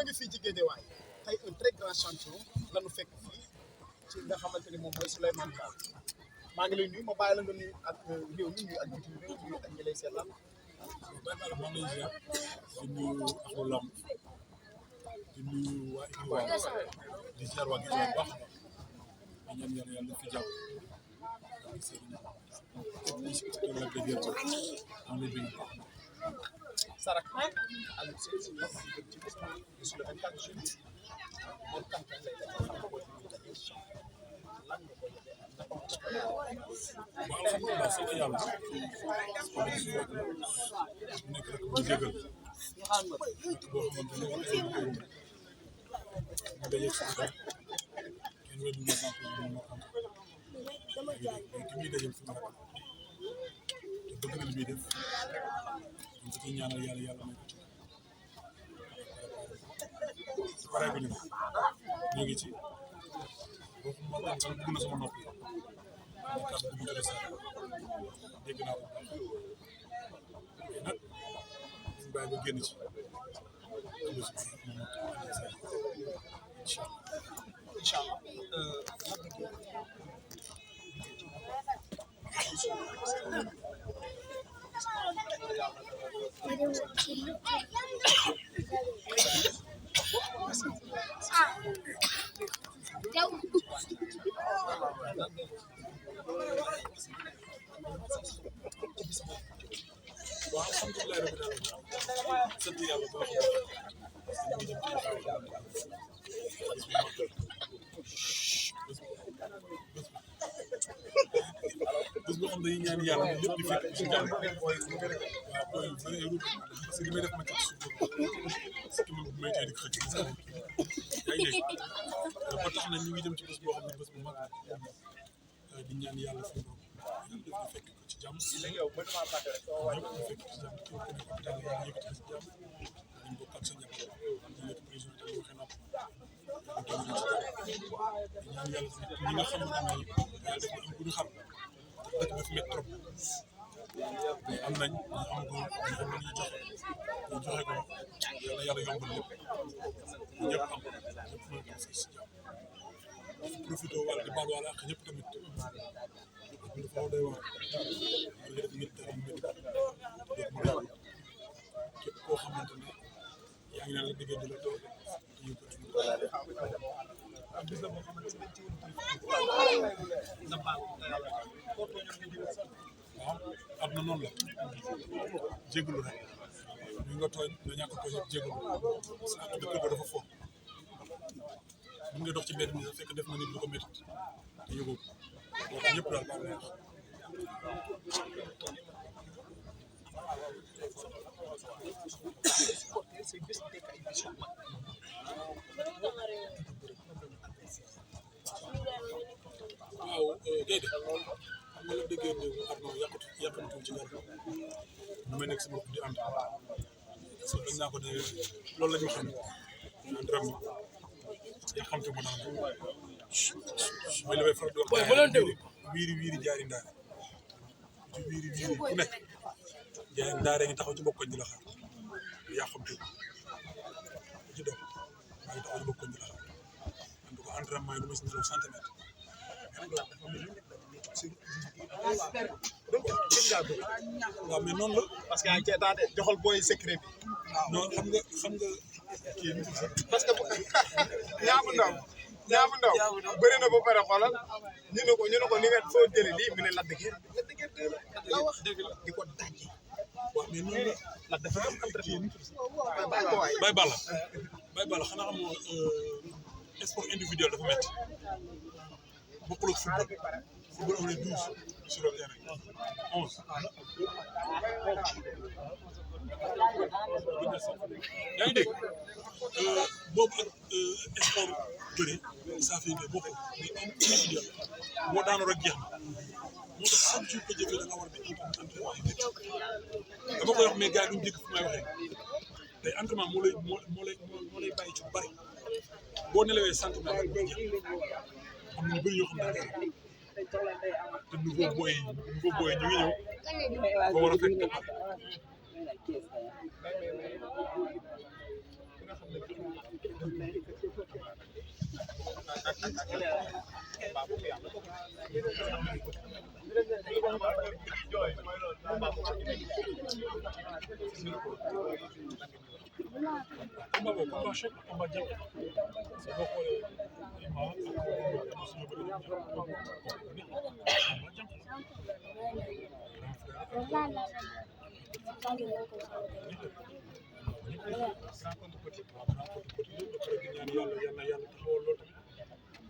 ngi fii ci Guédiawaye tey un très grand champion la ñu fekk fii ci nga xamante ni moom mooy Souleymane Ba maa ngi lay nuyu ma bàyyi la nga nuyu ak réew mi nuyu ak bitim réew nuyu ak ñi lay seetaan. maa ngi lay ziar di nuyu axlu lamb di nuyu waa Ibrahima di ziar waa Guédiawaye baax na di ñaan yàlla fi jàpp ak seen i si la dëgër ko am na bëgg Sarak Aliou Seye si ñoom ñu ci bés bi sur le 24 juillet moom campagne lay def xam nga boo ci ñu daje lan nga koy defee waaw alhamdulilah sant yàlla nekk rek bu jégal boo xamante ne wax dëgg yàlla ma dajeeg sama xel kenn wér na sant moom moo xam ki muy dajeel sama rakk te bëgg na li muy def ñu ko ciy ñaanal yàlla yàlla may ko ci pare bi ñu ngi ci boo xam moo tax dugg na sama nopp ma kàddu bu jëlee sax dégg naa ko mais nag ñu bàyyi ba génn ci incha allah waaw alhamdulilah rabbil alamin sant yàlla bu baax bés boo xam dañuy ñaan yàlla lépp di fekk ci jàmm waaw booy parce que li may def ma ci suuf ki ma may tey di xëcc yaa ngi dégg ba tax na ñu ngi dem ci bés boo xam ne bés bu mag di ñaan yàlla fi moom yàlla def fekk ko ci jàmm ñëpp ñu fekk ci jàmm képp ku nekk hôpital yàlla yëkkati ci jàmm dañ bokk ak sa njaboot ñu nekk prison te waxee napp ñaan yàlla tamit ñi nga xamante ne yàlla def na am bu ñu xam dëkk bi fi métti trop mais am nañ ñu amagul ñu am nañu joxe ñu joxe ko yàlla yàlla yombal lépp ñëpp am ñëpp mën ko si jàmm di profité wala di baal wala ak ñëpp tamit dafa doy waar nga def nit te am métti dëkk mu daal képp koo xamante ne yaa ngi naan la déggee di la toog ñu ko ci am bis la boo xamante ne ci nga baal waaw am na noonu la jégalu rek ñu nga tooñ nga ñàkk a tooñ ak jégalu sa ak dëkk ba dafa fo mun nga dox ci mbedd mi sax fekk def na nit lu ko métti te yëgoo ko moo tax ñëpp daal baal na yàq waaw Gaynde xam nga la déggee ne Arnaud yàqatu ci dara nu may nekk sama di ànd parce que dañ naa ko ne loolu la ñu xam ànd ram yàqamte mu naan mooy li may faral di wax wiiri wiiri jaari ndaare ci wiiri wiiri ku nekk jaari ndaare ngi taxaw ci bokkoñ di la xaar yàqamte ci dox maa ngi taxaw ci bokkoñ di la xaar en tout cas entraînement yi lu ma si nelaw centimètre waaw mais noonu la parce que yaa ngi cee daal de joxal booy secret bi. non xam nga kii parce que ñaamu ndaw bëri na ba pare xoolal ñu ne ko ni nga foo jëlee lii mu ne la dëgër la wax di ko dajji. waaw mais noonu la dafa am entretien Baye Balla xanaa amoo sport individuel dafa métti bokkul ak football on est 12 sur le terrain 11 yaa ngi dégg boobu ak sport bëre saa fi ne bokkul mais individuel moo daanoo rek jeex na moo tax chaque jour ko jëfee da nga war a di entraînement yi métti dama koy wax mais gars yi duñ dégg fu may waxee tey entraînement moo lay bàyyi ci bu bari boo nelawee centimètre rek jeex am na ñu bëri yoo xam ne te nouveau boy ñu ngi ñëw ba war a fekk départ combat choc combat jàpp parce que boo xoolee Ima ak suñu bëri yàlla taxawal loolu tamit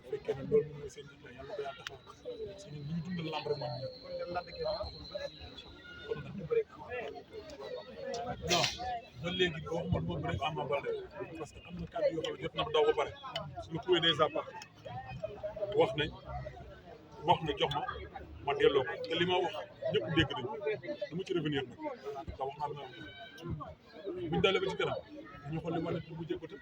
bu fekkee ne loolu mooy seen nit la yàlla ko yàlla taxawal parce que ñun bu ñu dundal lamb rek moom non ba léegi waxuma moom rek Ama Baldé parce que am na kàddu yoo xam ne jot na daw ba pare suñu trouvé des apports wax na jox ma delloo ko te li ma wax ñëpp dégg nañu dama ci revenir nag te wax naa la buñ dalee ba ci kanam dañu xool li wane bu jëkk bëgg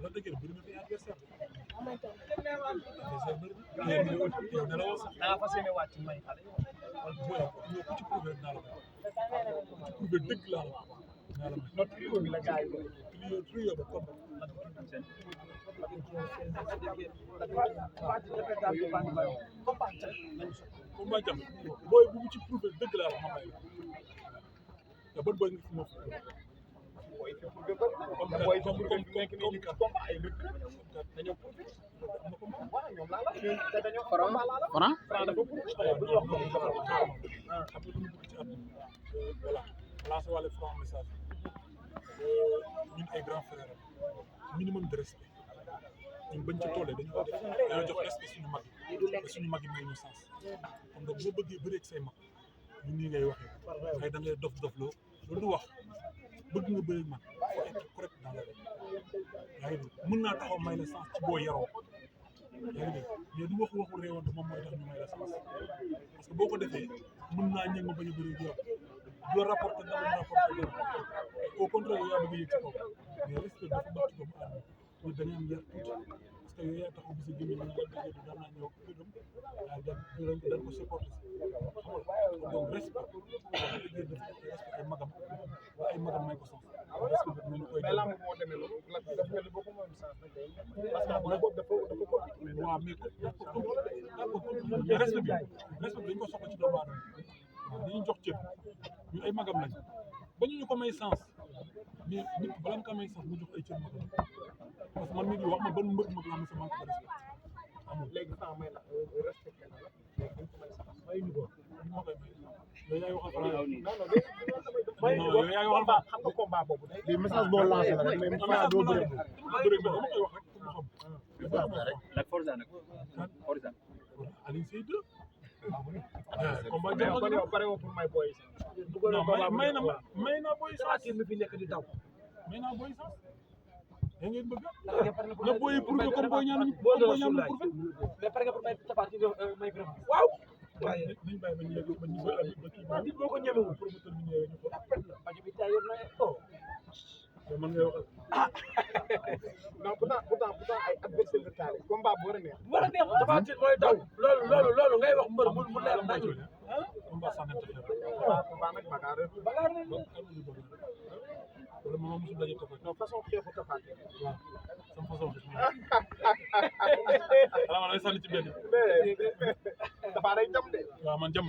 la dëgg bëri na fi adversaire daa fas yéene wàcc may xale boy ñoo ko ci prouvé naa la ci prouvé dëgg laa la naa la not trio bi la gars yi trio ba comme combat jam booy bu ci prouvé dëgg laa la ma may te ban boy nga fi moo lancé wàlle franc message ñun ay grand frère minimum de respect ñun bañ ci tollee dañoo jox respect suñu mag yi suñu mag yi may ñu sens kon donc boo bëggee bëri ak say mag ñun nii ngay waxee ay da ngay dof loo loolu du wax bëgg nga bëri man faut être correct dans la vie yaa ngi dégg mën naa taxaw may la sens ci boo yaroo yaa ngi dégg mais du waxu réewante moom mooy tax ñu may la sens parce que boo ko defee mën naa ñëw ma bañ a bëri yow du la rapporté dara mu rapporté dara au contraire yaa bëgg a yëg ci kaw mais respect dafa baax ci doomu aadama ñu dañuy am yar tuuti parce que yow yaa taxaw gis nga jëmee ñu daan daan naa ñëw këram dañ ko supporté xam nga donc respect respect ay magam ay magam may ko sens respect nañu koy mais lamb moo demee loolu la dafa mel ni boo ko moom sens nag parce que booy boobu dafa compliqué waaw mais respect bi dañ ko soxla ci doomu aadama waaw dañuy jox cër ñu ay magam lañ ba ñu ko may sens mais nit bala nga ko may sens mu jox ay cër magam parce que man mii di wax ma ban mbër mag la ma sa manque de respect amul léegi saa may la respecté na la léegi dañ ko may sens may ñu ko moo koy may yow yaay waxal non yow yaay waxal xam nga combat boobu day message boo lancé la rek mais message doo bëri bëri ba dama koy wax rek pour mu xam la Forza nag Forza Alioune Seye 2 combat mais kon yow pare woo pour may boy may na boy sax mi fi nekk di daw may naa boy sax da ngeen bëgg na boy pour que comme boy ñaan pour mais pare nga pour may tabaat may vraiment waaw waaye dañ bàyyi ba ñu yegg ba ñu ba kii nit boo ko ñemewul promoteur bi ñëwee ñu ko bajo bi tayoon na man ngay waxal non pourtant ay adversaire de taille combat bu war a neex Tapha Tine mooy daw loolu ngay wax mbër mu leer nañ combat sànnante combat nag bagaar wala moom mosul daje Tapha non façon xeexu Tapha Tine waaw sama façon xala man ay sànni ci benn Tapha day jam de waaw man jam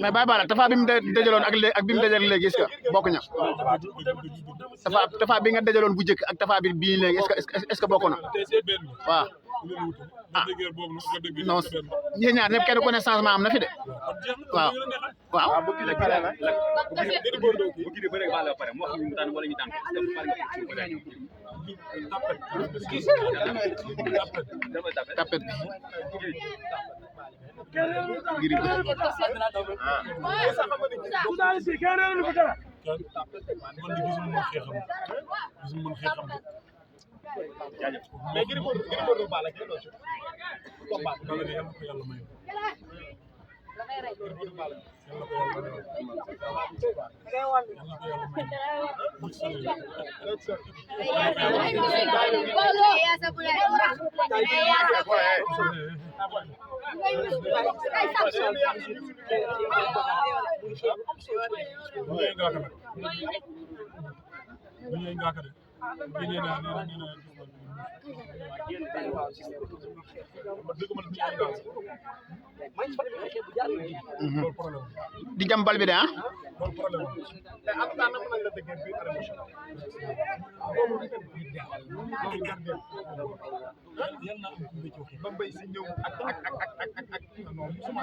mais Baye Balla Tapha bi mu dajaloon ak bi mu dajal léegi est-ce que bokk ña Tapha bi nga dajaloon bu njëkk ak Tapha bi bii léegi est-ce que bokk na waaw ah non ñi ñaar ñëpp kenn ku ne changement am na fi de waaw waaw bu kii di bëre ba la pare moo xam ñu daan wala ñu daan ko def par tapet bi ngir man di gisuma mën xeexam mais Gris Bordeaux Balla Gaye doo ci combat Balla Gaye yàlla ko yàlla may Gris Bordeaux Balla yàlla ko yàlla may nee naa loolu problème di jam bal bi de ah loolu problème te en tout cas naka lañ la déggee biir arène nationale. yal na am mbéy ci ba mbay si ñëw ak non musuma.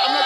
am na